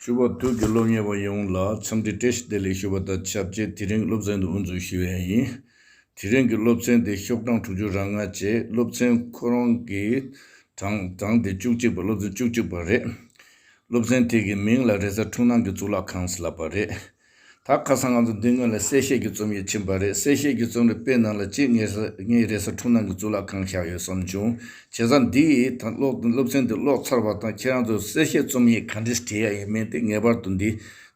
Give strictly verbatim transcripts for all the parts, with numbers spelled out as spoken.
ཞུ་བ་དུས་ཀྱི་སློབ་གཉེར་བ་ཡོངས་ལ་འཚམས་འདྲི་བཀྲ་ཤིས་བདེ་ལེགས་ཞུ་བ་དང་ཆབས་ཅིག་དེ་རིང་སློབ་ཚན་དུ་དབུ་འཛུགས་ཞུ་ཡས་ཡིན། དེ་རིང་གི་སློབ་ཚན་དེ་ཤོག་གྲངས་དྲུག་ཅུ་རེ་ལྔ་བཅས། སློབ་ཚན་ཁོ་རང་གི་གྲངས་གྲངས་དེ་བཅུ་གཅིག་པ། སློབ་ཚན་བཅུ་གཅིག་པ་རེད། སློབ་ཚན་དེ་གི་མིང་ལ་རེས་གཟའ་འཁྲུངས་གནང་གི་གཙུག་ལག་ཁང་ཟེར་ལབ་པ་རེད། ད་ཁ་སང་ང་ཚོ་འདི་སྔོན་ལ་གསལ་བཤད་ཀྱི་རྩོམ་ཡིག་ཕྱིན་པ་རེད། གསལ་བཤད་ཀྱི་རྩོམ་རིག་དཔེ་ནང་ལ་གཅིག་ངའི་ངའི་རེས་གཟའ་འཁྲུངས་གནང་གི་གཙུག་ལག་ཁང་བཞག་ཡོད་བསམ་བྱུང་། བྱས་ཙང་འདི་ཡིས་ད་སློབ་སློབ་ཚན་འདི་ཀློག་ཚར་བ་དང་ཁྱེད་རང་ཚོ་གསལ་བཤད་རྩོམ་ཡིག་ག་འདྲས་བྲིས་ཡ་ཡིན་མིན་དེ་ངེས་པར་དུ་འདི་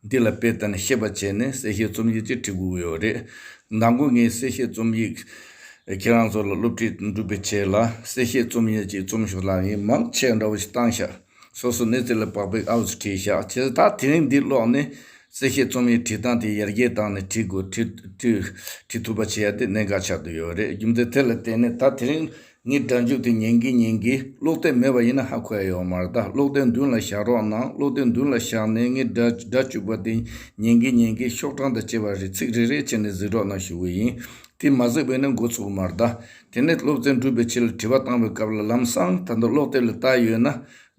འདི་ལ་དཔེ་བལྟས་ནས་ཤེས་པ་བྱས་ནས་གསལ་བཤད་རྩོམ་ཡིག་ཅིག་བྲི་དགོས་ཀྱི་ཡོད་རེད། མདང་དགོང་ངས་གསལ་བཤད་རྩོམ་ཡིག་ཁྱེད་རང་ཚོ་ལ་སློབ་ཁྲིད་སྒྲུབ་པའི་ཆེད་ལ་གསལ་བཤད་རྩོམ་ཡིག་ཅིག་རྩོམ་ཤོག་ལབ་ཡིན། མང་ཆེ་འདྲ་བོ་ཞིག་བཏང་ཤག་སོ་སོ་གནས་ཚུལ་ལ་བབ་པའི་ཨའུ་ཚོ་བྲིས་བཞག་བྱས་ཙང་ད་དེ་རིང་འདི་ཀློག་ནས་གསལ་བཤད་རྩོམ་ཡིག་བྲིས་སྟངས་དེ་ཡར་རྒྱས་བཏང་ནས་བྲིས་དགོས། བྲིས་བྲིས་བྲིས་ཐུབ་པ་བྱེད་ཡ་དེ་གནད་འགག་ཆགས་བསྡད་ཡོད་རེད། རྒྱུ་མཚན་དེ་ལ་བརྟེན་ནས་ད་དེ་རིང་ངའི་སྒྲ་འཇུག་དེ་ཉན་གིན་ཉན་གིན་ཀློག་དེབ་མེད་པ་ཡིན་ན་ཧ་གོ་ཡ་ཡོད་མ་རེད། ད་ཀློག་དེབ་མདུན་ལ་བཞག་རོགས་གནང་། ཀློག་དེབ་མདུན་ལ་བཞག་ནས་ངའི་སྒྲ་སྒྲ་འཇུག་པ་དེ་ཉན་གིན་ཉན་གིན་ཤོག་གྲངས་དང་བཅས་པ་རེ་ཚིག་རེ་རེ་བྱས་ནས་གཟིགས་རོགས་གནང་ཞུ་གི་ཡིན། དེ་མ་གཟིགས་པ་ཡིན་ན་འགོ་ཚུགས་མ་རེད། ད་དེ་ནས་སློབ་ཚན་སྒྲུབ་པའི་ཆེད་ལ་དྲི་བ་བཏང་བའི་སྐབས་ལ་ལམ་སང་ད་ལྟ་ཀློག་དེབ་ལ་ལྟ་ཡོད་ན།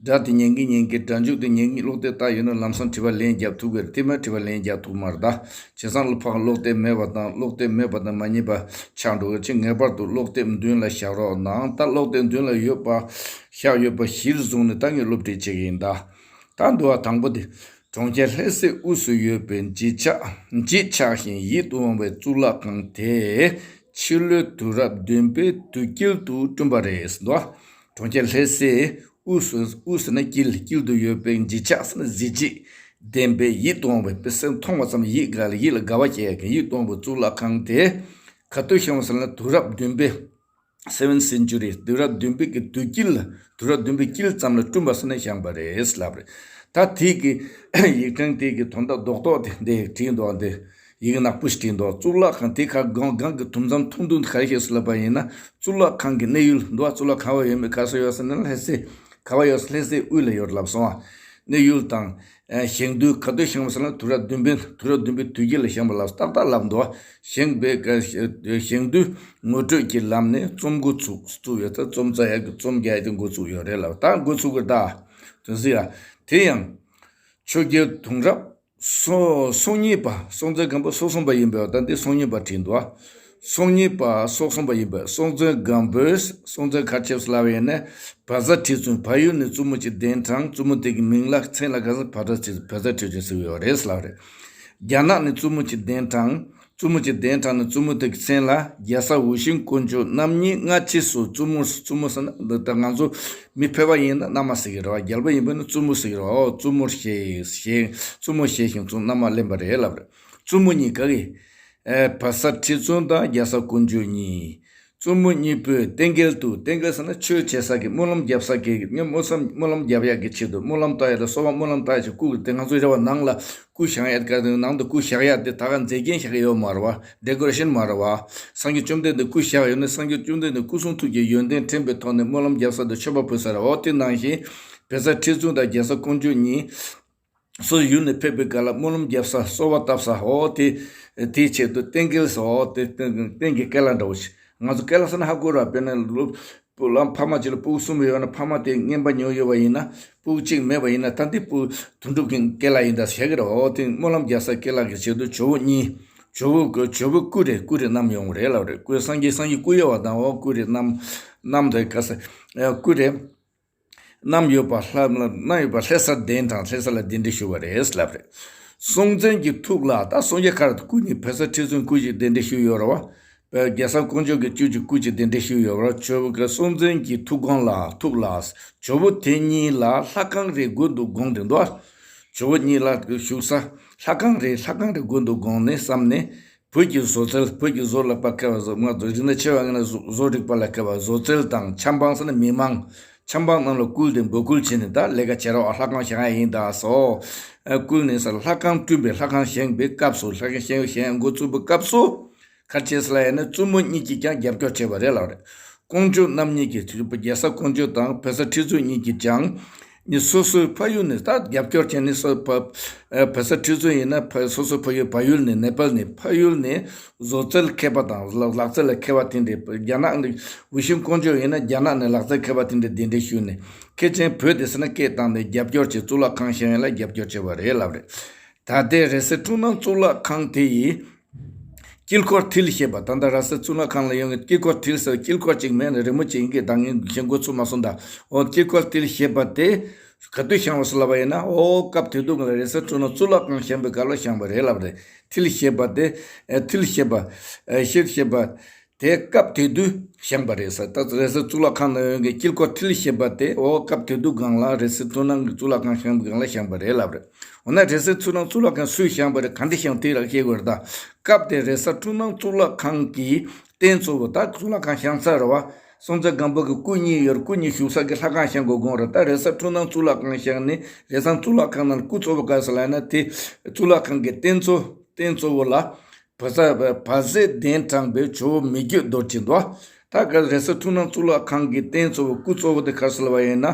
སྒྲ་དེ་ཉན་གིན་ཉན་གིན་སྒྲ་འཇུག་དེ་ཉན་གིན་ཀློག་དེབ་ལྟ་ཡོད་ན་ལམ་སང་དྲི་བ་ལན་རྒྱབ་ཐུབ་ཀྱི་རེད། དེ་མ་དྲི་བ་ལན་རྒྱབ་ཐུབ་མ་རེད། ད་བྱས་ཙང་ལ་ཕར་ཀློག་དེབ་མེད་པ་དང་ཀློག་དེབ་མེད་པ་དང་མ་རྙེད་པ་ཆགས་འགྲོ་གི་ཕྱིར་ངེས་པར་དུ་ཀློག་དེབ་མདུན་ལ་བཞག་རོགས་གནང་། ད་ཀློག་དེབ་མདུན་ལ་ཡོད་པ་བཞག་ཡོད་པ་གཞིར་བཟུང་ནས་ད་ངས་སློབ་ཁྲིད་བྱེད་ཀྱི་ཡིན། ད་ད་འདུལ་བ་དང་པོ་དེ། གྲོང་ཁྱེར་ལྷ་སའི་དབུས་སུ་ཡོད་པའི་བརྗིད་ཆགས་བརྗིད་ཆགས་ཤིང་ཡིད་དུ་འོང་བའི་གཙུག་ལག་ཁང་དེ་ཕྱི་ལོའི་དུས་རབས་བདུན་པའི་དུས་དཀྱིལ་དུ་བསྐྲུན་པ་རེད་ཟེར་འདུག་གྲོང་ཁྱེར་ལྷ་སའི་དབུས་སུ། དབུས་ཟེར་ན་དཀྱིལ། དཀྱིལ་དུ་ཡོད་པའི་བརྗིད་ཆགས་ཟེར་ན་གཟི་བརྗིད་ལྡན་པའི་ཡིད་དུ་འོང་བའི་དཔེ་སེམས་མཐོང་བ་ཙམ་ཡིད་དགའ་ལ་ཡིད་ལ་དགའ་བ་སྐྱེ་ཡག་གི་ཡིད་དུ་འོང་བའི་གཙུག་ལག་ཁང་དེ་ག་དུས་བཞེངས་པ་ཟེར་ན་དུས་རབས་བདུན་པའི་seventh century དུས་རབས་བདུན་པའི་གི་དུས་དཀྱིལ་ལ། དུས་རབས་བདུན་པའི་དཀྱིལ་ཙམ་ལ་བསྐྲུན་པ་ཟེར་ནས་བཞེངས་པ་རེད་ལབ་རེད། ད་དེ་གི་ཡིག་ཕྲེང་དེ་གི་དོན་དག་རྡོག་རྡོག་དེ་འདི་བྲིས་འདུག་འདི་ཡི་གེ་ནག་པོ་ཞིག་བྲིས་འདུག་གཙུག་ལག་ཁང་དེ་ཁ་སྒང་སྒང་གི་དུམ་མཚམས་ཐུང་ཐུང་དེ་ག་རེ་བྱས་སོང་ལབ་པ་ཡིན་ན། གཙུག་ལག་ཁང་གི་གནས་ཡུལ་འདུག་གཙུག་ལག་ཁང་བ་ཡོད་མེད་ག་ས་ཡོད་ཟེར་ན་ལྷ་སའི་ག་བ་ཡོད་ཟེར་ལྷ་སའི་དབུས་ལ་ཡོད་ལབ་སོང་ཨ། གནས་ཡུལ་དང་། ཨ། བཞེངས་དུས་ག་དུས་བཞེངས་པ་ཟེར་ན་དུས་རབས་བདུན་པའི་དུས་རབས་བདུན་པའི་དུས་དཀྱིལ་ལ་བཞེངས་པ་ལ་ཏག་ཏག་ལབ་འདུག་བཞེངས་པའི་སྐབས་བཞེངས་དུས་ངོ་སྤྲོད་ཀྱི་ལམ་ནས་རྩོམ་འགོ་ཚུགས་ཚུགས་ཡོད་ཚེ་རྩོམ་རྩ་ཡག་གི་རྩོམ་རྒྱག་ཡག་དེ་འགོ་ཚུགས་ཡོད་རེད་ལབ། ད་འགོ་ཚུགས་ཀྱི་ད་དོན་སྲིད་ཡ། དེ་ཡང་ཆོས་རྒྱལ་དུང་རབས་སོ་སོ་གཉིས་པ་སྲོང་བཙན་སྒམ་པོ་སོ་གསུམ་པ་ཡིན་པས། ད་འདི་སོ་གཉིས་པ་བྲིས་འདུག་སོ་གཉིས་པ་སོ་གསུམ་པ་ཡིན་པས། སྲོང་བཙན་སྒམ་པོས་སྲོང་བཙན་ག་ཆེབ་ལབ་ཡས་ནས་བ་ཛ་ཁྲི་བཙུན། བལ་ཡུལ་ནས་བཙུན་མོ་ཅིག་གདན་དྲངས། བཙུན་མོ་དེ་གི་མིང་ལ་མཚན་ལ་ག་ས་བ་ཛ་ཁྲི་བ་ཛ་ཁྲི་བཙུན་ཟེར་གྱི་ཡོད་རེད་ལབ་རེད། རྒྱ་ནག་ནས་བཙུན་མོ་ཅིག་གདན་དྲངས། བཙུན་མོ་ཅིག་གདན་དྲངས་ནས་བཙུན་མོ་དེ་གི་མཚན་ལ་རྒྱལ་ས་འུ་ཤིང་དཀོན་མཆོག་རྣམ་གཉིས་སྔ་ཕྱི་སོགས། བཙུན་མོ་བཙུན་མོ་ཟེར་ན་འདི་ལྟར་ང་ཚོ་མི་ཕལ་པ་ཡིན་ན་མནའ་མ་ཟེར་གྱི་རེད་བ། རྒྱལ་པོ་ཡིན་པ་ན་བཙུན་མོ་ཟེར་གྱི་རེད་བ། བཙུན་མོར་བཞེས་བཞེས་བཙུན་མོ་བཞེས་ཤིང་བཙུན་མནའ་མ་ལེན་པ་རེད་ལབ་རེད། བཙུན་མོ་གཉིས་ག་གི་ཨེ། བ་ཛ་ཁྲི་བཙུན་དང་རྒྱལ་ས་དཀོན་མཆོག་གཉིས། བཙུན་མོ་གཉིས་པོས་བསྟན་རྒྱལ་དུ། བསྟན་རྒྱལ་ཟེར་ན་ཆོས་བྱེད་ས་གི་སྨོན་ལམ་རྒྱབ་ས་གི་སྨོན་ལམ་སྨོན་ལམ་རྒྱབ་ཡག་གི་ཆེད་དུ། སྨོན་ལམ་བཏབ་ཡག་དང་གསོལ་བ་སྨོན་ལམ་བཏབ་ཡག་ཆེད་སྐུ་གི་དེ་ང་ཚོ་རེ་བ་ནང་ལ་སྐུ་བཞེངས་ཡག་ག་དེ་ནང་དུ་སྐུ་བཞག་ཡག་དེ་ད་ག་མཛེས་རྒྱན་བཞག་གི་ཡོད་མ་རེད་བ། ཌེ་ཀོ་རེ་ཤན་མ་རེད་བ། སངས་རྒྱས་བཅོམ་ལྡན་འདས་སྐུ་བཞག་ཡོད་ན་སངས་རྒྱས་བཅོམ་ལྡན་འདས་སྐུ་གསུང་ཐུགས་ཀྱི་ཡོན་ཏན་དྲན་པའི་ཐོག་ནས་སྨོན་ལམ་རྒྱབ་ས་དང་མཆོད་པ་ཕུལ་ས་རེད། འོ་དེ་ནང་བཞིན་བ་ཛ་ཁྲི་བཙུན་དང་རྒྱལ་ས་དཀོན་མཆོག་གཉིས། སོ་སོ་ཡུལ་ནས་ཕེབས་པའི་སྐབས་ལ་སྨོན་ལམ་རྒྱབ་ས་གསོལ་བ་བཏབ་ས་འོ་དེ། དེའི་ཆེད་དུ་བསྟན་རྒྱལ་ཟེར་འོ་དེ་བསྟན་གྱི་སྐལ་བ་འདྲ་བོ་ཞིག་ང་ཚོ་སྐལ་བ་ཟེར་ན་ཧ་གོ་ར། དཔེར་ན་ལོ་བུ་ལམ་ཕ་མ་གཅིག་ལ་སྤུ་གུ་གསུམ་ཡོད་ན་ཕ་མ་དེ་རྔན་པ་ཉོས་ཡོད་པ་ཡིན་ན་སྤུ་གུ་གཅིག་མེད་པ་ཡིན་ན་ད་འདི་སྤུ་གུ་དོན་གྲུབ་ཀྱི་སྐལ་བ་ཡིན་ད་ཟེར་གྱི་རེད། འོ་དེ་སྨོན་ལམ་རྒྱབ་ས་སྐལ་བ་གི་ཆེད་དུ་ཇོ་བོ་གཉིས། ཇོ་བོ་ཇོ་བོ་སྐུ་རེ་སྐུ་རེ་བསྣམས་ཡོང་གི་རེད་ལབ་རེད། སྐུ་སངས་རྒྱས་སངས་རྒྱས་སྐུ་ཡོད་པ་དང་འོ་སྐུ་རེ་བསྣམས་བསྣམས་དེ་ག་ས་སྐུ་རེ། བསྣམས་ཡོད་པ་ལྷ་བསྣམས་ཡོད་པ་ལྷ་སར་གདན་དྲངས། ལྷ་ས་ལ་གདན་འདྲེན་ཞུས་པ་རེད་ལབ་རེད། སྲོང་བཙན་གྱི་ཐུགས་ལ་ད་སངས་རྒྱས་ཁ་ར་སྐུ་གཉིས་བ་ཛ་ཁྲི་བཙུན་སྐུ་གཅིག་གདན་འདྲེན་ཞུས་ཡོད་རེད་བ། རྒྱལ་ས་དཀོན་མཆོག་གི་སྐུ་གཅིག་སྐུ་གཅིག་གདན་འདྲེན་ཞུས་ཡོད་རེད་བ། ཇོ་བོ་གི་སྲོང་བཙན་གྱི་ཐུགས་དགོངས་ལ་ཐུགས་ལ་ཇོ་བོ་དེ་གཉིས་ལ་ལྷ་ཁང་རེ་དགོས་འདུག་དགོངས་དེ་འདུག་ཇོ་བོ་གཉིས་ལ་བཞུགས་ས་ལྷ་ཁང་རེ་ལྷ་ཁང་རེ་དགོས་འདུག་དགོངས་ནས་བསམ་ནས། བོད་ཀྱི་བཟོ་རྩལ། བོད་ཀྱི་བཟོ་ལག་པ་མཁས་པ་བཟོ་ང་ཚོ་རིག་གནས་ཆེ་བ་ངན་ན་བཟོ་བཟོ་རིག་པ་ལ་མཁས་པ་བཟོ་རྩལ་དང་ཆབ་འབངས་ཟེར་ན་མི་མང་། ཆབ་འབངས་རྣམས་ལ་བསྐུལ་ཏེ་འབོད་སྐུལ་བྱས་ནས་ད་ལས་ཀ་བྱེད་རོགས་ཨ། ལྷ་ཁང་བཞེངས་ཡ་ཡིན་ད་སོ། བསྐུལ་ནས་ས་ལྷ་ཁང་བསྐྲུན་པའི་ལྷ་ཁང་བཞེངས་པའི་སྐབས་སུ་ལྷ་ཁང་བཞེངས་བཞེངས་འགོ་བཙུགས་པའི་སྐབས་སུ། ག་རེ་བྱས་ལབ་ཡ་ན་བཙུན་མོ་གཉིས་ཀྱིས་ཀྱང་རྒྱབ་སྐྱོར་བྱས་པ་རེད་ལབ་རེད། དཀོན་མཆོག་རྣམ་གཉིས་ཀྱིས་རྒྱལ་ས་དཀོན་མཆོག་དང་བ་ཛ་ཁྲི་བཙུན་གཉིས་ཀྱིས་ཀྱང་། ནི་སོ་སོའི་ཕ་ཡུལ་ནས་ད་རྒྱབ་སྐྱོར་བྱས་ནས་སོ་ཕ་ཨ་བོད་ས་ཁྲི་ཚོ་ཡིན་ན་ཕ་སོ་སོའི་ཕ་ཡུལ་བལ་ཡུལ་ནས་ནེ་པལ་ནས་ཕ་ཡུལ་ནས་བཟོ་རྩལ་མཁས་པ་དང་ལག་ལག་རྩལ་ལ་མཁས་པ་དེ་འདྲས། རྒྱ་ནག་ནས་ཝུ་ཤིང་ཀོང་ཇོ་ཡིན་ན་རྒྱ་ནག་ནས་ལག་རྩལ་མཁས་པ་དེ་འདྲས་གདན་འདྲེན་ཞུས་ནས་མཁས་ཅན་བོད་དེ་ཟེར་ན་སྐད་བཏང་ནས་རྒྱབ་སྐྱོར་བྱས། གཙུག་ལག་ཁང་བཞེངས་ཡ་ལ་རྒྱབ་སྐྱོར་བྱས་པ་རེད་ལབ་རེད། ད་ལྟའི་རེས་གཟའ་འཁྲུངས་ནང་གཙུག་ལག་ཁང་དེ་ཡི་དཀྱིལ་འཁོར་མཐིལ་ཞེས་པ། ད་ལྟ་རེས་གཟའ་གཙུག་ལག་ཁང་ལ་ཡོང་གི་དཀྱིལ་འཁོར་མཐིལ་ཟེར་དཀྱིལ་འཁོར་གཅིག་མེད་ན་རི་མོ་གཅིག་ཡིན་གྱི་ད་ངས་བཞེངས་འགོ་ཚུགས་མ་སོང་ད། འོ་དཀྱིལ་འཁོར་མཐིལ་ཞེས་པ་དེ་ག་དུས་བཞེངས་པ་སུ་ལབ་པ་ཡིན་ན། འོ་སྐབས་དེ་དུས་ང་ལ་རེས་གཟའ་འཁྲུངས་ནང་གཙུག་ལག་ཁང་བཞེངས་པའི་སྐབས་ལ་བཞེངས་པ་རེད་ལབ་རེད། མཐིལ་ཞེས་པ་དེ་ཨ་མཐིལ་ཞེས་པ་ཨ་ཤེར་ཞེས་པ་དེ་སྐབས་དེ་དུས་བཞེངས་པ་རེད་ཟེར། ད་རེས་གཟའ་གཙུག་ལག་ཁང་ནང་ཡོང་གི་དཀྱིལ་འཁོར་མཐིལ་ཞེས་པ་དེ་འོ་སྐབས་དེ་དུས་སྒང་ལ་རེས་གཟའ་འཁྲུངས་ནང་གི་གཙུག་ལག་ཁང་བཞེངས་པའི་སྒང་ལ་བཞེངས་པ་རེད་ལབ་རེད། འོ་ན་རེས་གཟའ་འཁྲུངས་ནང་གཙུག་ལག་ཁང་སུས་བཞེངས་པ་རེད། ག་འདྲ་བཞེངས་དེ་རག་ཤེས་དགོས་རེད་ད། སྐབས་དེ་རེས་གཟའ་འཁྲུངས་ནང་གཙུག་ལག་ཁང་གི་རྟེན་གཙོ་བོ་ད་གཙུག་ལག་ཁང་བཞེངས་ཚར་རེད་བ། སྲོང་བཙན་སྒམ་པོ་གི་སྐུ་གཉིས་ཡོད་རེད། སྐུ་གཉིས་བཞུགས་ས་གི་ལྷ་ཁང་བཞེངས་དགོས་དགོངས་རེད། ད་རེས་གཟའ་འཁྲུངས་ནང་གཙུག་ལག་ཁང་བཞེངས་ནས་རེས་གཟའ་གཙུག་ལག་ཁང་ནང་སྐུ་གཙོ་བོ་ག་རེ་ཟེར་ལབ་ན་དེ་གཙུག་ལག་ཁང་གི་རྟེན་གཙོ་རྟེན་གཙོ་བོ་ལ་བ་ཟ་བ་ཟས་གདན་དྲངས་པའི་ཇོ་བོ་མི་བསྐྱོད་རྡོ་རྗེ་འདུག་ད་ག་རེས་གཟའ་འཁྲུངས་ནང་གཙུག་ལག་ཁང་གི་རྟེན་གཙོ་བོ་སྐུ་གཙོ་བོ་དེ་ག་རེ་ཟེར་ལབ་པ་ཡིན་ན།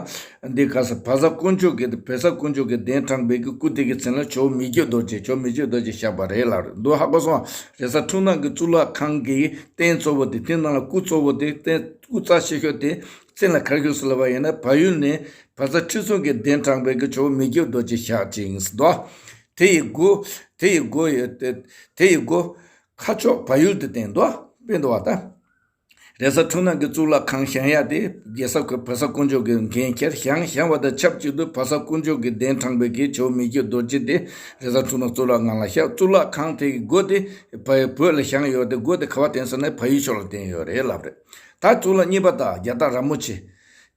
འདི་ག་ས་བ་ཟ་དཀོན་མཆོག་གི་བོད་ས་དཀོན་མཆོག་གི་གདན་དྲངས་པའི་གི་སྐུ་དེ་གི་མཚན་ལ་ཇོ་བོ་མི་བསྐྱོད་རྡོ་རྗེ། ཇོ་བོ་མི་བསྐྱོད་རྡོ་རྗེ་བཞག་པ་རེད་ལབ་རེད། འདུག་ཧ་གོ་སོང་། རེས་གཟའ་འཁྲུངས་ནང་གི་གཙུག་ལག་ཁང་གི་རྟེན་གཙོ་བོ་དེ་དེ་ནང་ལ་སྐུ་གཙོ་བོ་དེ་རྟེན་སྐུ་རྩ་ཆེ་ཤོས་དེ་མཚན་ལ་ག་རེ་ཞུ་ཟེར་ལབ་པ་ཡིན་ན། བལ་ཡུལ་ནས་བ་ཟ་ཁྲི་སྲོང་གི་གདན་དྲངས་པའི་གི་ཇོ་བོ་མི་བསྐྱོད་རྡོ་རྗེ་བཞག་ཅིང་འདུག་དེ་ཡི་སྒོ་དེ་ཡི་སྒོ་ཡི་དེ་དེ་ཡི་སྒོ་ཁ་ཕྱོགས་བལ་ཡུལ་དུ་བསྟན་འདུག་དཔེ་འདུག་བ་ད། རེས་གཟའ་འཁྲུངས་ནང་གི་གཙུག་ལག་ཁང་བཞེངས་ཡ་དེ་རྒྱལ་ས་བོད་ས་དཀོན་མཆོག་གི་འགན་འཁྱེར། བཞེངས་བཞེངས་པ་དང་ཆབས་ཅིག་ཏུ་བ་ཟ་དཀོན་མཆོག་གི་གདན་དྲངས་པའི་གི་ཇོ་བོ་མི་བསྐྱོད་རྡོ་རྗེ་དེ་རེས་གཟའ་འཁྲུངས་ནང་གཙུག་ལག་ཁང་ལ་བཞག་གཙུག་ལག་ཁང་དེ་གི་སྒོ་དེ་བ་བོད་ལ་བཞེངས་ཡོད་དེ་སྒོ་དེ་ག་བ་བསྟན་ཟེར་ན་བལ་ཡུལ་ཕྱོགས་ལ་བསྟན་ཡོད་རེད་ལབ་རེད། ད་གཙུག་ལག་གཉིས་པ་དང་རྒྱ་སྟག་ར་མོ་ཆེ།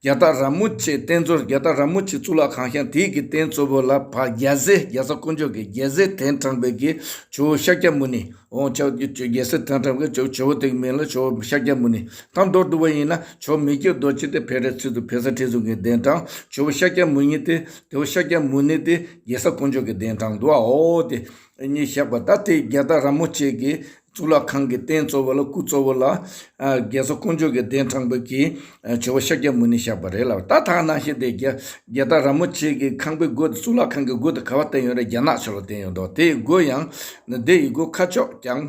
རྒྱ་སྟག་ར་མོ་ཆེ་རྟེན་གཙོ། རྒྱ་སྟག་ར་མོ་ཆེ་གཙུག་ལག་ཁང་བཞེངས་དེ་གི་རྟེན་གཙོ་བོ་ལ་བ་རྒྱལ་སྲས་རྒྱལ་ས་དཀོན་མཆོག་གི་རྒྱལ་སྲས་གདན་དྲངས་པའི་གི་ཇོ་བོ་ཤཱཀྱ་མུ་ནི། འོ་ཆ་རྒྱལ་སྲས་གདན་དྲངས་པའི་ཇོ་ཇོ་བོ་དེ་གི་མིང་ལ་ཇོ་བོ་ཤཱཀྱ་མུ་ནི། ད་མདོར་བསྡུ་བ་ཡིན་ན་ཇོ་བོ་མི་བསྐྱོད་རྡོ་རྗེ་དེ་བོད་རེ་ཚུལ་དུ་བོད་ས་ཁྲི་སྲོང་གི་གདན་དྲངས། ཇོ་བོ་ཤཱཀྱ་མུ་ནི་དེ་དེ་བོ་ཤཱཀྱ་མུ་ནི་དེ་རྒྱལ་ས་དཀོན་མཆོག་གི་གདན་དྲངས་འདུག་འོ་དེ་གཉིས་བཞག་པ་ད་དེ་རྒྱ་སྟག་ར་མོ་ཆེ་གི་གཙུག་ལག་ཁང་གི་རྟེན་གཙོ་བོ་ལ་སྐུ་གཙོ་བོ་ལ་ཨ་རྒྱལ་ས་དཀོན་མཆོག་གི་གདན་དྲངས་པའི་གི་ཨ་ཇོ་བོ་ཤཱཀྱ་མུ་ནི་བཞག་པ་རེད་ལབ། ད་ད་ནང་བཞིན་དེ་རྒྱ་རྒྱ་སྟག་ར་མོ་ཆེ་གི་ཁང་པའི་སྒོ་དེ་གཙུག་ལག་ཁང་གི་སྒོ་དེ་ག་བ་བསྟན་ཡོད་རེད། རྒྱ་ནག་ཕྱོགས་ལ་བསྟན་ཡོད་འདུག་དེ་ཡི་སྒོ་ཡང་དེ་ཡི་སྒོ་ཁ་ཕྱོགས་ཀྱང་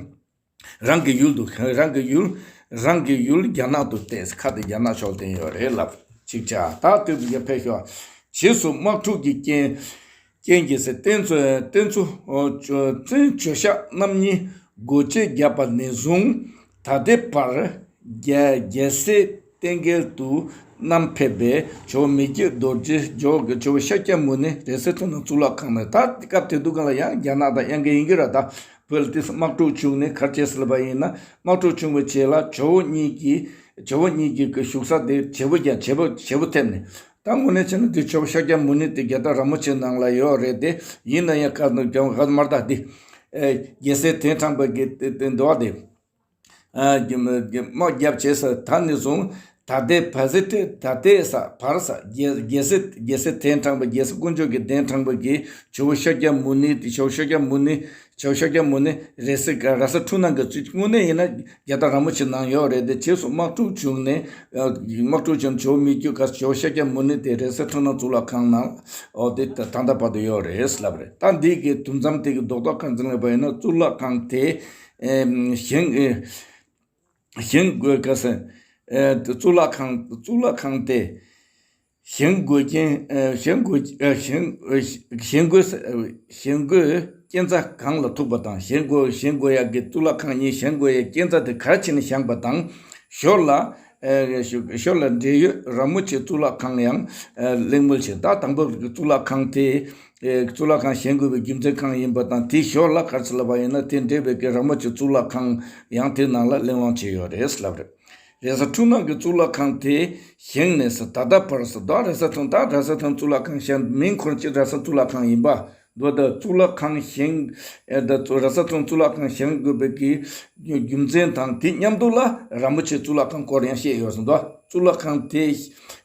རང་གི་ཡུལ་དུ་རང་གི་ཡུལ་རང་གི་ཡུལ་རྒྱ་ནག་ཏུ་བསྟན། ཁ་དེ་རྒྱ་ནག་ཕྱོགས་ལ་བསྟན་ཡོད་རེད་ལབ། ཅིག་ཆ་ད་དུས་ཀྱི་ཕེབས་ཤོག་རྗེས་སུ་དམག་འཁྲུག་གི་རྐྱེན། རྐྱེན་གྱིས་ཟེར། རྟེན་གཙོ་རྟེན་གཙོ་ཨོ་བཅོ་བཙན་བྱོལ་ཤག་རྣམ་གཉིས་སྒོ་འབྱེད་བརྒྱབ་པ་ནས་བཟུང་ད་ལྟའི་བར་རྒྱལ་རྒྱལ་སྲས་རྟེན་འབྲེལ་དུ་བསྣམས་ཕེབས་པའི་ཇོ་བོ་མི་བསྐྱོད་རྡོ་རྗེ་ཇོ་བོ་ཇོ་བོ་ཤཱཀྱ་མུ་ནེ་རེ་ས་ཐུ་ན་གཙུག་ལག་ཁང་ནས། ད་སྐབས་དེ་དུས་སྒང་ལ་ཡང་རྒྱ་ནག་དང་གཡང་འགུལ་ཡིན་གྱི་རེད། ད་བོད་ལ་དེ་དམག་འཁྲུག་བྱུང་ནས་ག་རེ་བྱས་ཟེར་ལབ་པ་ཡིན་ན། དམག་འཁྲུག་བྱུང་བའི་རྗེས་ལ་ཇོ་བོ་གཉིས་ཀྱི་ཇོ་བོ་གཉིས་ཀྱི་གི་བཞུགས་ས་དེ་བྱེ་བོ་རྒྱ་བྱེ་བོ་བྱེ་བོ་ཐེབས་ནས། ད་དངོས་གནས་བྱས་ན་འདི་ཇོ་བོ་ཤཱཀྱ་མུ་ནེ་དེ་རྒྱ་སྟག་ར་མོ་ཆེ་ནང་ལ་ཡོད་རེད་དེ། ཡིན་ན་ཡང་ག་ནོ་ཀྱང་ག་མར་ད་འདི། ཨེ་རྒྱལ་སྲས་གདན་དྲངས་པའི་གི་དེ་དེ་འདུག་བ་དེ། ཨ་དམག་རྒྱབ་བྱས་ས་ད་ནས་བཟུང་ད་ལྟའི་བར་སྲིད་དེ་ད་ལྟའི་ས་བར་ས་རྒྱལ་རྒྱལ་སྲས་རྒྱལ་སྲས་གདན་དྲངས་པའི་རྒྱལ་སྲས་དཀོན་མཆོག་གི་གདན་དྲངས་པའི་གི་ཇོ་བོ་ཤཱཀྱ་མུ་ནེ་དེ་ཇོ་བོ་ཤཱཀྱ་མུ་ནེ་ཇོ་བོ་ཤཱཀྱ་མུ་ནེ་རེ་ས་ག་རེ་ས་ཐུ་ན་གི་ཚུལ་དངོས་གནས་ཡིན་ན་རྒྱ་སྟག་ར་མོ་ཆེ་ནང་ཡོད་རེད་དེ། རྗེས་སུ་དམག་འཁྲུག་བྱུང་ནས་དམག་འཁྲུག་བྱུང་ཇོ་བོ་མི་བསྐྱོད་ག་ཇོ་བོ་ཤཱཀྱ་མུ་ནེ་དེ་རེ་ས་ཐུ་ན་གཙུག་ལག་ཁང་ནང་ཨོ་དེ་ད་ད་ལྟ་བར་དུ་ཡོད་རེད་ལབ་རེད། ད་འདི་གི་དུམ་མཚམས་དེ་གི་རྡོག་རྡོག་ག་ཚོད་ལབ་པ་ཡིན་ན་གཙུག་ལག་ཁང་དེ་ཨེམ་བཞེངས་ཨེ་བཞེངས་དགོས་ག་ཟེར། ཨེ་གཙུག་ལག་ཁང་གཙུག་ལག་ཁང་དེ་བཞེངས་དགོས་རྐྱེན་ཨེ་བཞེངས་དགོས་ཨེ་བཞེངས་ཨེ་བཞེངས་དགོས་ཨེ་བཞེངས་དགོས་རྐྱེན་རྩ་གང་ལ་ཐུག་པ་དང་། བཞེངས་དགོས་བཞེངས་དགོས་ཡག་གི་གཙུག་ལག་ཁང་གཉིས་བཞེངས་དགོས་ཡག་རྐྱེན་རྩ་དེ་ག་རེ་བྱས་ནས་བཞེངས་པ་དང་། ཞོར་ལ་ཨེ་ཞོ་ཞོར་ལ་འབྲེལ་ཡོད་ར་མོ་ཆེ་གཙུག་ལག་ཁང་ཡང་ཨེ་གླེང་མོལ་བྱས། ད་དང་པོ་གཙུག་ལག་ཁང་དེ་ཨེ་གཙུག་ལག་ཁང་བཞེངས་དགོས་པའི་རྒྱུ་མཚན་གང་ཡིན་པ་དང་། དེའི་ཞོར་ལ་ག་རེ་ཟེར་ལབ་པ་ཡིན་ན། དེ་འབྲེལ་བའི་གི་ར་མོ་ཆེ་གཙུག་ལག་ཁང་ཡང་དེ་ནང་ལ་གླེང་སློང་བྱས་ཡོད་རེད་ལབ་རེད། རེས་གཟའ་འཁྲུངས་ནང་གི་གཙུག་ལག་ཁང་དེ་བཞེངས་ནས་ཟེར་ད་ལྟ་བར་ཟེར་དོ། རེས་གཟའ་འཁྲུངས་ད་རེས་གཟའ་འཁྲུངས་གཙུག་ལག་ཁང་བཞེངས་མིང་ཁོ་རང་གཅིག་རེས་གཟའ་གཙུག་ལག་ཁང་ཡིན་པ་འདུག་ད་གཙུག་ལག་ཁང་བཞེངས་ཨེ་ད་རེས་གཟའ་འཁྲུངས་གཙུག་ལག་ཁང་བཞེངས་དགོས་པའི་གི་རྒྱུ་མཚན་དང་དེ་མཉམ་དུ་ལ་ར་མོ་ཆེ་གཙུག་ལག་ཁང་སྐོར་ཡང་བཤད་ཡོད་ཟེར་དོ། གཙུག་ལག་ཁང་དེ་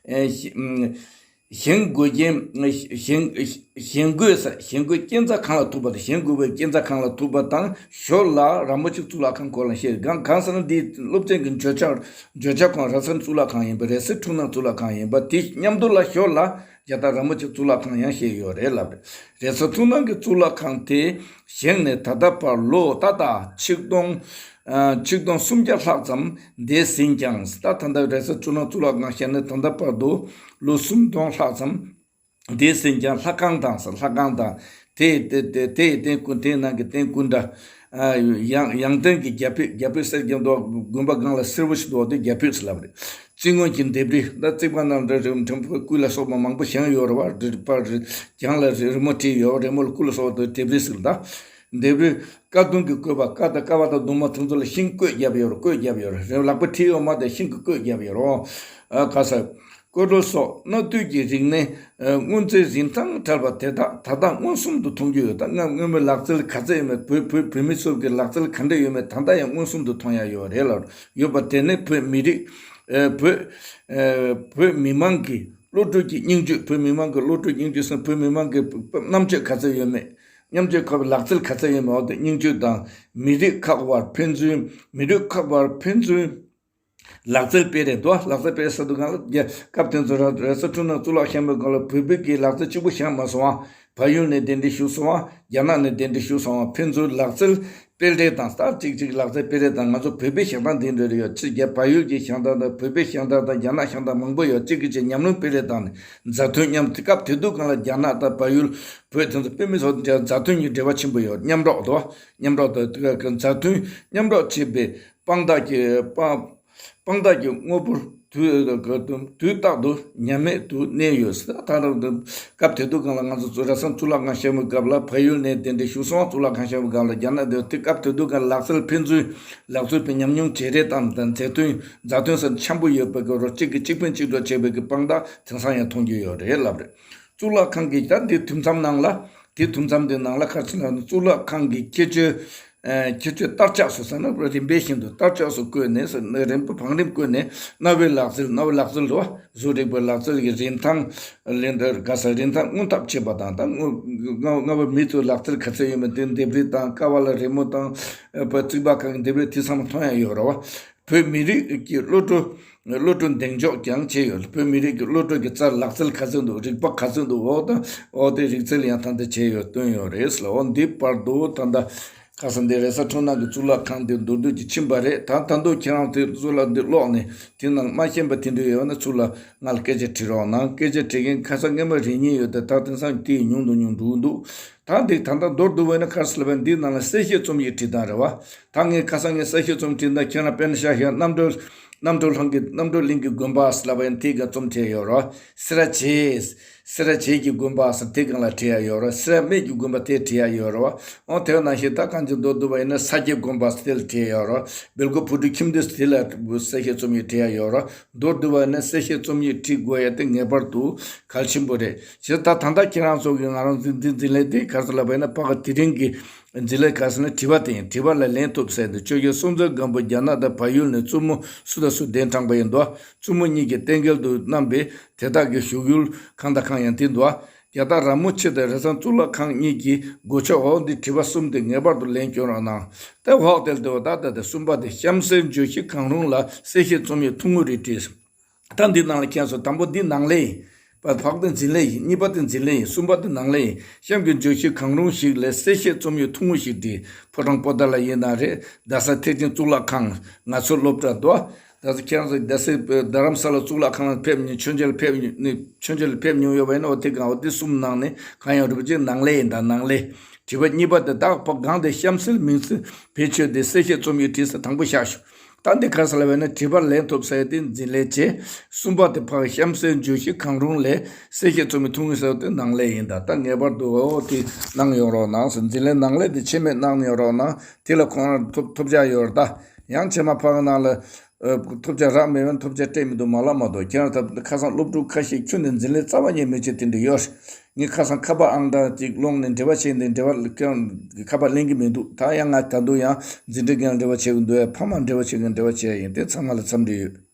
ཨེ་ཨམ། ཞིང་དགོས་རྐྱེན། ཞིང་ཞིང་དགོས་ས་ཞིང་དགོས་རྐྱེན་རྩ་གང་ལ་ཐུག་པ་དང་། ཞིང་དགོས་པའི་རྐྱེན་རྩ་གང་ལ་ཐུག་པ་དང་། ཞོར་ལ་ར་མོ་ཆེ་གཙུག་ལག་ཁང་སྐོར་ལ་བཤད། གང་གང་ཟེར་ན། འདི་སློབ་ཚན་གྱི་བརྗོད་བྱ་བརྗོད་བྱ་ཁོང་ར་ས་གཙུག་ལག་ཁང་ཡིན་པ། རེ་ས་འཁྲུངས་ནང་གཙུག་ལག་ཁང་ཡིན་པ། དེ་མཉམ་དུ་ལ་ཞོར་ལ་རྒྱ་སྟག་ར་མོ་ཆེ་གཙུག་ལག་ཁང་ཡང་བཤད་ཡོད་རེད་ལབ་རེད། རེ་ས་འཁྲུངས་ནང་གི་གཙུག་ལག་ཁང་དེ་བཞེངས་ནས་ད་ལྟ་བར་ལོ་ཏག་ཏག་ཆིག་སྟོང་ཨ་ཆིག་སྟོང་སུམ་བརྒྱ་ལྷག་ཙམ་འདས་ཟིན་ཀྱང་། ད་ད་ལྟ་རེ་ས་འཁྲུངས་ནང་གཙུག་ལག་ཁང་བཞེངས་ནས་ད་ལྟ་བར་དུ་ལོ་སུམ་སྟོང་ལྷག་ཙམ་འདས་ཟིན་ཀྱང་། ལྷ་ཁང་དང་ཟེར། ལྷ་ཁང་དང་། དེ་དེ་དེ་དེའི་རྟེན་སྐུ། དེའི་ནང་གི་རྟེན་སྐུ་འདྲ། ཨ་ཡང་ཡང་སྟེང་གི་རྒྱ་ཕིབས། རྒྱ་ཕིབས་ཟེར་གྱི་འདུག་དགོན་པ་སྒང་ལ་སེར་པོ་ཞིག་འདུག་དེ་རྒྱ་ཕིབས་ཟེར་ལབ་རེད། རྩིག་ངོས་ཀྱི་ལྡེབས་རིས། ད་རྩིག་པ་རྣམས་རེ་རེ་ཕྲན་བུ་སྐུ་ལ་སོགས་པ་མང་པོ་བཞེངས་ཡོད་རེད་བ། རེ་པ་རེ་གྱང་ལ་རི་རི་མོ་བྲིས་ཡོད། རི་མོ་ལ་སྐུ་ལ་སོགས་པ་ལྡེབས་རིས་ཟེར། ད་ལྡེབས་རིས་ཀ་གདུང་གི་བཀོད་པ། ཀ་དང་ཀ་བ་དང་གདུང་མ་དེ་ཚོ་ལ་ཤིང་བརྐོས་བརྒྱབ་ཡོད་རེད། བརྐོས་བརྒྱབ་ཡོད་རེད། རེ་ལག་པ་བྲིས་ཡོད་མ་དེ་ཤིང་གིས་བརྐོས་བརྒྱབ་ཡོད་རེད། ཨ་ག་ས། བརྐོས་འགྲོ་སོགས་གནའ་དུས་ཀྱི་རིག་གནས་ཨ་སྔོན་རྩིས་རིན་ཐང་བྲལ་བ་དེ་དག་ད་ལྟ་མངོན་སུམ་དུ་མཐོང་རྒྱུ་ཡོད། ད་སྔ་སྔོན་མའི་ལག་རྩལ་ག་ཚད་ཡོད་མེད། བོད་བོད་བོད་མི་ཚོ་གི་ལག་རྩལ་ག་འདྲ་ཡོད་མེད་ད་ལྟ་ཡང་མངོན་སུམ་དུ་མཐོང་ཡ་ཡོད་རེད་ལ། ཡོད་པ་དེ་ནི་བོད་མི་རིགས་ཨ་བོད་ཨ་བོད་མི་མང་གི་བློ་གྲོས་ཀྱི་སྙིང་བཅུད། བོད་མི་མང་གི་བློ་གྲོས་སྙིང་བཅུད་སམ། བོད་མི་མང་གི་རྣམ་དཔྱོད་ག་ཚད་ཡོད་མེད། མཉམ་སྤྱོད་ཁ་པའི་ལག་རྩལ་ག་ཚད་ཡོད་མེད། འོ་དེ་སྙིང་བཅུད་དང་། མི་རིགས་ཁག་དབར་ཕན་ཚུན། མི་རིགས་ཁག་དབར་ཕན་ཚུན། ལག་རྩལ་སྤེལ་རེས་འདུག་ལག་རྩལ་སྤེལ་ས་འདུག་གང་ལ། རྒྱ་སྐབས་དེ་ཚོ་ར་རེ་ས་འཁྲུངས་ནང་གཙུག་ལག་བཞེངས་པའི་སྒང་ལ་བོད་པའི་གི་ལག་རྩལ་གཅིག་པུ་བཞེངས་མ་སོང་བ། བལ་ཡུལ་ནས་གདན་འདྲེན་ཞུས་སོང་བ། རྒྱ་ནག་ནས་གདན་འདྲེན་ཞུས་སོང་བ། ཕན་ཚུན་ལག་རྩལ་སྤེལ་རེས་དང་། ད་གཅིག་གཅིག་ལག་རྩལ་སྤེལ་རེས་དང་། ང་ཚོ་བོད་པའི་བཞེངས་སྟངས་འདི་འདྲ་རེ་ཡོད། ཅིག་རྒྱ་བལ་ཡུལ་གྱི་བཞེངས་སྟངས་དང་བོད་པའི་བཞེངས་སྟངས་དང་རྒྱ་ནག་བཞེངས་སྟངས་མང་པོ་ཡོད། གཅིག་གིས་གཅིག་ཉམས་མྱོང་སྤེལ་རེས་དང་། མཛའ་མཐུན་མཉམ། དེ་སྐབས་དེ་དུས་སྒང་ལ་རྒྱ་ནག་དང་བལ་ཡུལ། བོད་དེ་ཚོ་དཔེ་མི་སྲིད་མཛའ་མཐུན་གྱི་འབྲེལ་བ་ཆེན་པོ་ཡོད། མཉམ་རོགས་དང་། མཉམ་རོགས་དང་། དེ་ག་མཛའ་མཐུན་མཉམ་རོགས་བྱེད་པའི་དཔང་རྟགས་ཀྱི་དཔང་དཔང་རྟགས་ཀྱི་དངོས་པོར་དུས་དུས་རྟག་ཏུ་ཉམས་དམས་དུ་གནས་ཡོད། ད་ལྟ་སྐབས་དེ་དུས་སྒང་ལ་ང་ཚོ་གཙུག་ར་ས་གཙུག་ལག་ཁང་བཞེངས་པའི་སྐབས་ལ་བལ་ཡུལ་ནས་གདན་འདྲེན་ཞུས་སོང་། གཙུག་ལག་ཁང་བཞེངས་པའི་སྐབས་ལ་རྒྱ་ནག་དེ་དུས་སྐབས་དེ་དུས་སྒང་ལ་ལག་རྩལ་ཕན་ཚུན་ལག་རྩལ་པའི་ཉམས་མྱོང་བརྗེ་རེས་དང་། དང་མཛའ་མཐུན་མཛའ་མཐུན་ས་འཆམ་པོ་ཡོད་པའི་གི་རོ། གཅིག་གིས་གཅིག་ཕན་གཅིག་གྲོགས་བྱེད་པའི་གི་དཔང་རྟགས་དེང་སང་ཡང་མཐོང་རྒྱུ་ཡོད་རེད་ལབ་རེད། གཙུག་ལག་ཁང་གི་ད་འདི་དུས་མཚམས་ནང་ལ། དེ་དུས་མཚམས་འདི་ནང་ལ་ག་རེ་ཟེར་ན། གཙུག་ལག་ཁང་གི་ཁྱད་ཆོས་ཨ་ཁྱད་ཆོས་བསྟར་ཆགས་སུ་ཟེར་ན། རིམ་པས་བཞིན་དུ་བསྟར་ཆགས་སུ་བཀོད་ནས་ཟེར་ན། རིམ་པ་བང་རིམ་བཀོད་ནས་གནའ་བོའི་ལག་རྩལ། གནའ་བོའི་ལག་རྩལ་དུ་བཟོ་རིག་པའི་ལག་རྩལ་གྱི་རིན་ཐང་ལེན། དེ་ག་ས་རིན་ཐང་སྔོན་ཐབས་བྱེད་པ་དང་། ད་སྔོན་སྔ་སྔ་བོའི་མི་ཚོའི་ལག་རྩལ་ག་ཚད་ཡོད་མེད་དེ་ལྡེབས་རིས་དང་། ཀ་བ་ལ་རི་མོ་དང་། ཨ་རྩིག་པ་ཁང་གི་ལྡེབས་རིས་དེ་ཚང་མ་མཐོང་ཡ་ཡོད་རེད་བ། བོད་མི་རིགས་ཀྱི་བློ་གྲོས་བློ་གྲོས་གདེང་འཇོག་ཀྱང་བྱས་ཡོད། བོད་མི་རིགས་ཀྱི་བློ་གྲོས་ཀྱི་རྩལ། ལག་རྩལ་ག་ཚོད་འདུག་རིག་པ་ག་ཚོད་འདུག་འོ་ད་འོ་དེ་རིག་རྩལ་ཡང་ད་ལྟ་བྱས་ཡོད། བཏོན་ཡོད་རེད་ལ། འོ་འདི་བར་དུ་ད་ལྟ་ཁ་སང་འདི་རེ་ས་འཁྲུངས་ནང་གི་གཙུག་ལག་ཁང་འདི་མདོར་བསྡུས་ཀྱིས་ཕྱིན་པ་རེད། ད་ད་དུང་ཁྱེད་རང་དེ་གཙུག་ལག་འདི་ཀློག་ནས་དེ་ནང་མ་ཤེས་པ་དེ་འདྲ་ཡོད་ན་ཚུར་ལ་ང་ལ་སྐད་ཆ་དྲི་རོགས་གནང་། སྐད་ཆ་དྲི་མཁན་ཁ་སང་སྔོན་མ་རེ་གཉིས་ཡོད་དེ། ད་དེང་སང་དེ་ཉུང་དུ་ཉུང་འགྲོ་གི་འདུག་ད་འདི་ད་ལྟ་མདོར་བསྡུས་པ་ཡིན་ན་ག་རེ་ཟེར་ལབ་ན། འདིའི་ནང་ལ་གསལ་བཤད་རྩོམ་ཡིག་བྲིས་སྟངས་རེད་བ། ད་ངས་ཁ་སང་ངས་གསལ་བཤད་རྩོམ་བྲིས་ན། ཁྱེད་རང་དཔེར་ན་ཤ་ཤ་རྣམ་གྲོལ་རྣམ་གྲོལ་གླིང་གི་རྣམ་གྲོལ་གླིང་གི་དགོན་པ་ཟེར་ལབ་པ་ཡིན། དེའི་སྒང་རྩོམ་བྲིས་ཡོད་རེད་བ། སེ་ར་བྱེས། སེ་ར་བྱེས་ཀྱི་དགོན་པ་ཟེར་དེའི་སྒང་ལ་བྲིས་ཡ་ཡོད་རེད་བ། སེ་ར་སྨད་ཀྱི་དགོན་པ་དེ་བྲིས་ཡ་ཡོད་རེད་བ། འོ་དེ་ནང་བཞིན་ད་གང་ཅི་མདོར་བསྡུས་པ་ཡིན་ན་ས་སྐྱའི་དགོན་པ་ཟེར་དེ་ལ་བྲིས་ཡ་ཡོད་རེད་བ། སྦེལ་ཀོབ་བོད་ཕྲུག་ཁྱིམ་སྡེ་ཟེར་དེ་ལ་གསལ་བཤད་རྩོམ་ཡིག་བྲིས་ཡ་ཡོད་རེད་བ། མདོར་བསྡུས་པ་ཡིན་ན་གསལ་བཤད་རྩོམ་ཡིག་བྲིས་དགོས་ཡ་དེ་ངེས་པར་དུ་གལ་ཆེན་པོ་རེད། བྱས་ཙང་ད་ད་ལྟ་ཁྱེད་རང་ཚོ་གི་ང་རང་འཛིན་འཛིན་འཛིན་ལས་དེ་ག་རེ་ཟེར་ལབ་པ་ཡིན་ན། ཕ་གི་དེ་རིང་གི་འཛིན་ལས་ག་རེ་ཟེར་ན་དྲི་བ་དེ་ཡིན། དྲི་བ་ལ་ལན་ཐོབ་ཟེར་འདུག་ཆོས་རྒྱལ་སྲོང་བཙན་སྒམ་པོ་རྒྱ་ནག་དང་བལ་ཡུལ་ནས་བཙུན་མོ་སུ་དང་སུ་གདན་དྲངས་པ་ཡིན་འདུག་བཙུན་མོ་གཉིས་ཀྱི་རྟེན་སྐལ་དུ་བསྣམས་པའི་དེ་དག་གི་བཞུགས་ཡུལ་གང་དང་གང་ཡང་དེ་འདུག་རྒྱ་སྟག་ར་མོ་ཆེ་དང་རེ་ས་གཙུག་ལག་ཁང་གཉིས་ཀྱི་སྒོ་ཕྱོགས། འོ་འདི་དྲི་བ་གསུམ་དེ་ངེས་པར་དུ་ལན་སྐྱོན་རོགས་གནང་། དེ་འོག་དེར་དེ་བ་ད་ད་དེ་གསུམ་པ་དེ་གཤམ་གསལ་བརྗོད་གཞི་གང་རུང་ལ་གསལ་བཤད་རྩོམ་ཡིག་ཐུང་ངུ་རེ་བྲིས། ད་འདི་ནང་ལ་མཁྱེན་སོང་། དང་པོ་འདི་ནང་ལས་ཡིན། པ་ཕག་དེ་འཛིན་ལས་ཡིན། གཉིས་པ་དེ་འཛིན་ལས་ཡིན། གསུམ་པ་དེ་ནང་ལས་ཡིན། གཤམ་གྱི་བརྗོད་གཞི་གང་རུང་ཞིག་ལས་གསལ་བཤད་རྩོམ་ཡིག་ཐུང་ངུ་ཞིག་བྲིས། ཕོ་བྲང་པོ་ཏཱ་ལ་ཡིན་ན་རེད། རྡ་ས་ཐེག་ཆེན་གཙུག་ལག་ཁང་། ང་ཚོ་སློབ་གྲྭ་དུ། རྡ་ས་ཁྱེད་རང་ཚོ་རྡ་ས་རྡ་རམ་ས་ལ་གཙུག་ལག་ཁང་ལ་ཕེབས་མྱོང་། མཆོད་མཇལ་ཕེབས་མྱོང་། མཆོད་མཇལ་ཕེབས་མྱོང་ཡོད་པ་ཡིན་ན། འོ་དེ་གང་འོ་དེ་གསུམ་ནང་ནས་གང་ཡང་རུ་བ་ཅིག་ནང་ལས་ཡིན། ད་ནང་ལས། དྲི་བ་གཉིས་པ་དེ་དག་ཕ་གང་དེ་གཤམ་གསལ་མིང་ཚིག་བེད་སྤྱོད་དེ་གསལ་བཤད་རྩོམ་ཡིག་བྲིས་ས་དང་པོ་བཞག་ཞུ། ད་འདི་ག་རེ་ཟེར་ལབ་པ་ཡིན་ན། དྲི་བར་ལན་ཐོབ་ས་ཡ་དེ་འཛིན་ལས་བྱེད། གསུམ་པ་དེ་ཕར་གཤམ་གསལ་བརྗོད་གཞི་གང་རུང་ལས་གསལ་བཤད་རྩོམ་ཡིག་ཐུང་ངུ་ཟེར་བ་དེ་ནང་ལས་ཡིན། ད་ད་ངེས་པར་དུ་འོ་དེ་གནང་ཡོང་རོགས་གནང་ཟེར། འཛིན་ལས་ནང་ལས་དེ་ཆད་མེད་གནང་ཡོང་རོགས་གནང་། དེ་ལ་ཁོང་རང་ཐོབ་ཐོབ་རྒྱག་ཡོད་རེད། ད་ཡང་ཕྱི་མ་ཕ་གི་ནང་ལ་ཨ་ཐོབ་རྒྱག་རག་མེད་པ་ན་ཐོབ་རྒྱག་སྤྲད་མི་འདུག་མ་ལབ་མ་གཏོགས། ཁྱེད་རང་ད་ཁ་སང་སློབ་ཕྲུག་ཁ་ཤས་ཁྱོན་ནས་འཛིན་ལས་རྩ་བ་ཉིད་མི་བྱེད་དེ་འདྲ་ཡོད་རེད། ངས་ཁ་སང་ཁ་པར་ཨང་གྲངས་གཅིག་སློང་ནས་འབྲེལ་བ་བྱས་ནས། འབྲེལ་བ་ཁྱེད་རང་གི་ཁ་པར་ལེན་གྱི་མི་འདུག་ད་ཡང་ང་ད་དུང་ཡང་འཛིན་གྲྭ་རྒན་ལ་འབྲེལ་བ་བྱེད་ཀྱི་འདུག་ཡ། ཕ་མར་འབྲེལ་བ་བྱེད་མཁན་འབྲེལ་བ་བྱེད་ཡ་ཡིན། དེ་ཚང་མ་ལ་འཚམས་འདྲི་ཡོད།